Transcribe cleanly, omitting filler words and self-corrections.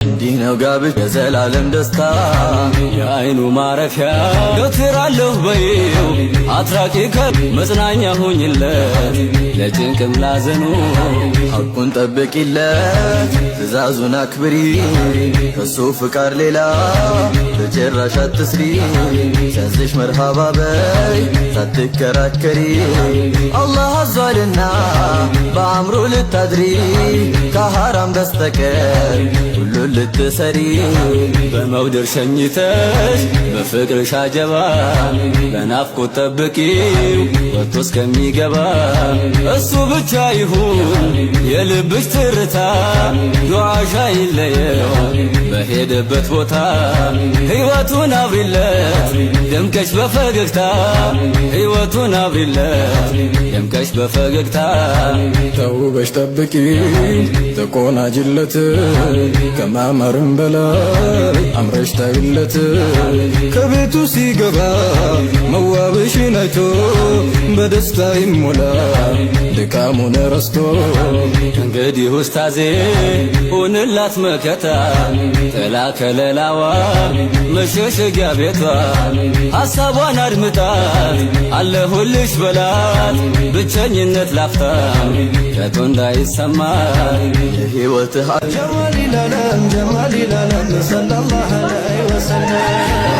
እንዲህ ነው ጋብቻ የዘላለም ደስታ፣ የአይኑ ማረፊያ። ገትራለሁ በይው አትራቂ መጽናኛ ሁኝለት ለጭንቅም ላዘኑ። ሐቁን ጠብቂለት፣ ትእዛዙን አክብሪ፣ ከሱ ፍቃድ ሌላ በጭራሽ አትስሪ። ሲያዝሽ መርሃባ በይ ሳትከራከሪ፣ አላህ አዟልና በአምሩ ልታድሪ፣ ከሐራም በስተቀር ሁሉን ልትሰሪ። በመውደድ ሸኝተሽ በፍቅርሽ አጀባ በናፍቆት ጠብቂው ወጥቶ እስከሚገባ። እሱ ብቻ ይሁን የልብሽ ትርታ፣ ዱዓሽ አይለየው በሄደበት ቦታ። ሕይወቱን አብሪለት ደምቀሽ በፈገግታ፣ ሕይወቱን አብሪለት ደምቀሽ በፈገግታ። ተውበሽ ጠብቂ፣ ተቆናጅለት፣ ከማማርም በላይ አምረሽ ታይለት። ከቤቱ ሲገባ መዋብሽን አይቶ በደስታ ይሞላ ድካሙን ረስቶ። እንግዲህ ኡስታዜ ሁንላት መከታ፣ ጥላ ከለላዋ መሸሸጊያ ቤቷ። ሐሳቧን አድምጣት፣ አለሁልሽ በላት፣ ብቸኝነት ላፍታ ከቶ እንዳይሰማት የሕይወትህ ጀማል العالم، جمال العالم، صلى الله عليه وسلم.